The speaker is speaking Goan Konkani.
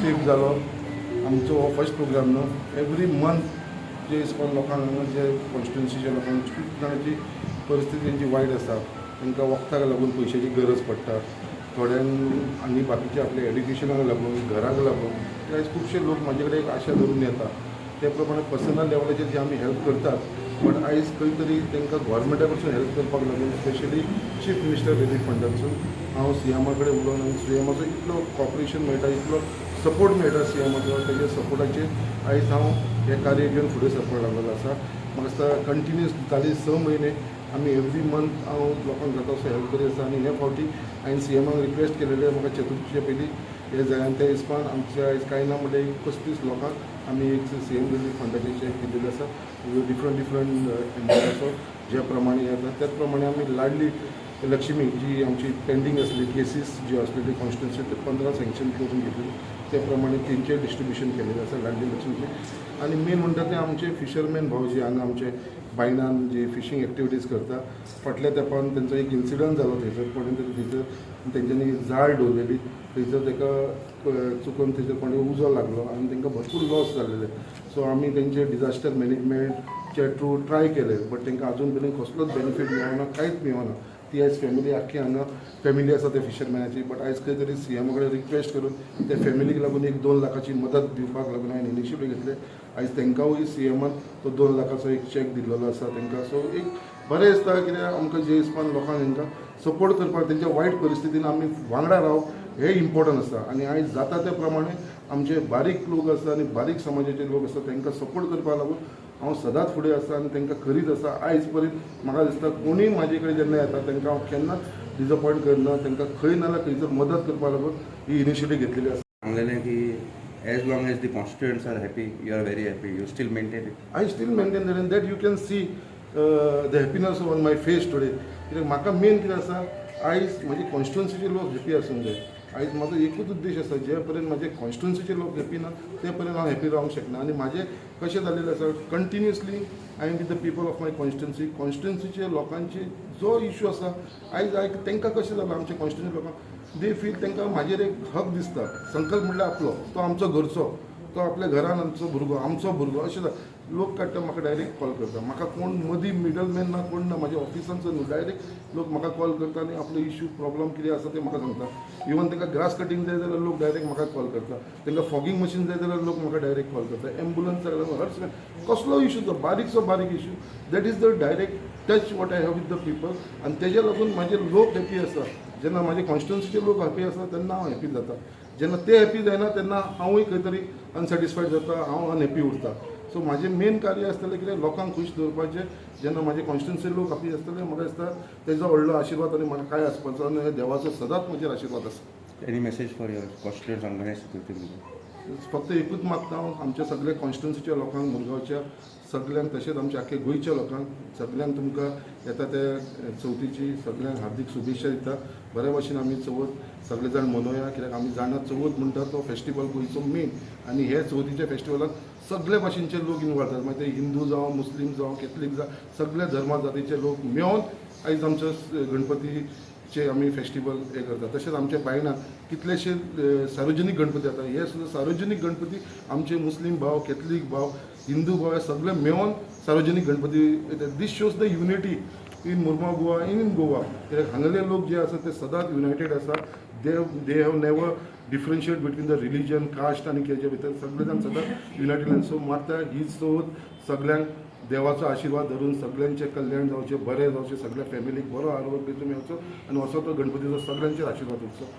तेंप जालो आमचो हो फर्स्ट प्रोग्राम न्हू. एवरी मंथ जे इस्कॉन लोकांक हांगा जे कॉन्स्टिट्युन्सीच्या लोकांक खूब जाणांची परिस्थिती तेंची वायट आसा. तांकां वखदाक लागून पयशांची गरज पडटा थोड्यांक आनी बाकीचे आपल्या एड्युकेशनाक लागून, घराक लागून. आयज खुबशे लोक म्हाजे कडेन एक आशा धरून येता. ते प्रमाणे पर्सनल लेवलाचेर जे आमी हेल्प करतात, बट आयज खंय तरी तांकां गोवोरमेंटा कडसून हेल्प करपाक लागून, स्पेशली चीफ मिनिस्टर रिलीफ फंडांतसून हांव सीएमा कडेन उलोवन आनी सीएमाचो इतलो कॉपरेशन मेळटा, इतलो सपोर्ट मेळटा सीएमाचो, तेज्या सपोर्टाचेर आयज हांव हें कार्य घेवन फुडें सरपाक लागलेलो आसा. म्हाका दिसता कंटिन्युअस जाले 6 म्हयने आमी एवरी मंथ हांव लोकांक जाता असो हेल्प करीत आसा. आनी हे फावटी हांवें सीएमाक रिक्वेस्ट केलेलें, म्हाका चतुर्थीच्या पयलीं हें जाय. आनी त्या हिसपान आमच्या आयज कांय ना म्हणल्यार एक 35 लोकांक आमी एक सीएम रिलीफ फंडाचे चॅक दिलेले आसा, डिफरंट डिफरंट एमावंटाचो. ज्या प्रमाणे येता त्याच प्रमाणे आमी लाडली लक्ष्मी जी आमची पेंडींग आसली, केसीस ज्यो आसलेली कॉन्स्टिट्युन्सी, ते 15 सँक्शन करून घेतली. ते प्रमाणे तेंचें डिस्ट्रिब्युशन केलेलें आसा लाडली लक्ष्मीचें. आनी मेन म्हणटा ते आमचे फिशरमॅन भाव जे हांगा आमचे बायणान जे फिशींग एक्टिविटीज करता, फाटल्या तेंपान तेंचो एक इन्सिडंट जालो थंयसर. कोणें तरी थंयसर तेंच्यांनी जाळ दवरलेली, थंयसर ताका चुकोन थंयसर कोणे उजो लागलो आनी तांकां भरपूर लॉस जालेले. सो आमी तेंचे डिजास्टर मॅनेजमेंटचे थ्रू ट्राय केले, बट तांकां अजून मेरेन कसलोच बेनिफीट मेळना, कांयच मेळना. ती आयज फॅमिली आख्खी हांगा फॅमिली आसा त्या फिशरमॅनाची. बट आयज खंय तरी सीएमा कडेन रिक्वेस्ट करून त्या फॅमिलीक लागून एक 2 लाखाची मदत दिवपाक लागून हांवें इनिशिएटीव घेतले. आयज तांकांय सीएमान तो 2 लाखाचो एक चॅक दिल्लो आसा तांकां. सो एक बरें दिसता, कित्याक आमकां जे हिसपान लोकांक तांकां सपोर्ट करपाक, तेंच्या वायट परिस्थितीन आमी वांगडा रावप हें इम्पॉर्टंट आसा. आनी आयज जाता त्या प्रमाणे आमचे बारीक लोक आसा आनी बारीक समाजाचे लोक आसा, तांकां सपोर्ट करपाक लागून हांव सदांच फुडें आसा आनी तांकां करीत आसा. आयज पर्यंत म्हाका दिसता कोणूय म्हाजे कडेन जेन्ना येता, तांकां हांव केन्नाच डिजपॉयंट करना. तांकां खंय ना जाल्यार खंयसर मदत करपाक लागून ही इनिशिएटीव घेतलेली आसा. सांगलेलें की as long as the constituents are happy, you are very happy. You still maintain it? I still maintain that, and that you can see the happiness on my face today. कित्याक म्हाका मेन कितें आसा, आयज म्हजे कॉन्स्टिट्युन्सीचे लोक हॅपी आसूंक जाय. आयज म्हाजो एकूच उद्देश आसा, जे पर्यंत म्हजे कॉन्स्टिट्युन्सीचे लोक हॅपी ना, ते पर्यंत हांव हॅपी रावंक शकना. आनी म्हाजें कशें जालेलें आसा, continuously I am with the people of my constituency. कॉन्स्टिट्युन्सीचे लोकांचे जो इशू आसा, आयज आयज तांकां कशें जालां, आमच्या कॉन्स्टिट्युन्सी लोकांक they feel तांकां म्हाजेर एक हक दिसता. संकल्प म्हणल्यार आपलो तो आमचो घरचो, तो आपल्या घरान आमचो भुरगो, आमचो भुरगो अशें जाता. लोक काडटा, म्हाका डायरेक्ट कॉल करता. म्हाका कोण मदीं मिडलमॅन ना, कोण ना. म्हाज्या ऑफिसांचो न्हू, डायरेक्ट लोक म्हाका कॉल करता आनी आपलो इशू, प्रॉब्लम कितें आसा तें म्हाका सांगता. इवन तांकां ग्रास कटींग जाय जाल्यार लोक डायरेक्ट म्हाका कॉल करता. तांकां फॉगिंग मशीन जाय जाल्यार लोक म्हाका डायरेक्ट कॉल करता. एम्बुलन्स जाय जाल्यार, हर कसलो इशू, तो बारीकसो बारीक issue, that is the direct touch what I have with the people. आनी तेज्या लागून म्हाजे लोक हॅपी आसा. जेन्ना म्हाजे कॉन्स्टिट्युन्सीचे लोक हॅपी आसा, तेन्ना हांव हॅपी जाता. जेन्ना ते हॅपी जायना, तेन्ना हांवूय खंय तरी अनसॅटिस्फायड जाता, हांव अनहॅपी उरता. सो म्हाजें मेन कार्य आसतलें कितें, लोकांक खूश दवरपाचें. जेन्ना म्हाजे कॉन्स्टिट्युन्सी लोक हॅपी आसतले, म्हाका दिसता तेजो व्हडलो आशिर्वाद आनी म्हाका कांय आसपाचो आनी देवाचो सदांच म्हजेर आशिर्वाद आसा. Any message for your constituents on Ganesh Chaturthi? फक्त एकूच मागता हांव आमच्या सगल्या कॉन्स्टिट्युन्सीच्या लोकांक, मुरगांवच्या सगल्यांक, तशेंच आमच्या आख्या गोंयच्या लोकांक, सगल्यांक तुमकां येता ते चवथीची सगल्यांक हार्दीक शुभेच्छा दिता. बऱ्या भशेन आमी चवथ सगळे जाण मनोवया, कित्याक आमी जाणा चवथ म्हणटा तो फेस्टिवल गोंयचो मेन. आनी हे चवथीच्या फेस्टिवलाक सगळे भाशेनचे लोक इनवॉल्व जातात. मागीर ते हिंदू जावं, मुस्लीम जावं, कॅथलीक जावं, सगल्या धर्मा जातीचे लोक मेळोन आयज आमचो गणपतीचे आमी फेस्टिवल हे करता. तशेंच आमच्या बायणां कितलेशे सार्वजनीक गणपती जाता. हे सुद्दां सार्वजनीक गणपती आमचे मुस्लीम भाव, कॅथलीक भाव, हिंदू भाव हे सगळे मेळोन सार्वजनीक Ganpati. This shows the unity in Mormugao Goa, in Goa, कित्याक हांगले लोक जे आसा ते सदांच युनायटेड आसा. They have never differentiate between the religion, caste आनी हेजे भितर सगळे जाण सदांच युनायटेड. सो मागता ही चवथ सगल्यांक देवाचो आशिर्वाद धरून सगल्यांचें कल्याण जावचें, बरें जावचें, सगळ्या फॅमिलीक बरो आरोग्य मेळचो आनी असो तो गणपतीचो सगल्यांचेर आशिर्वाद उरचो.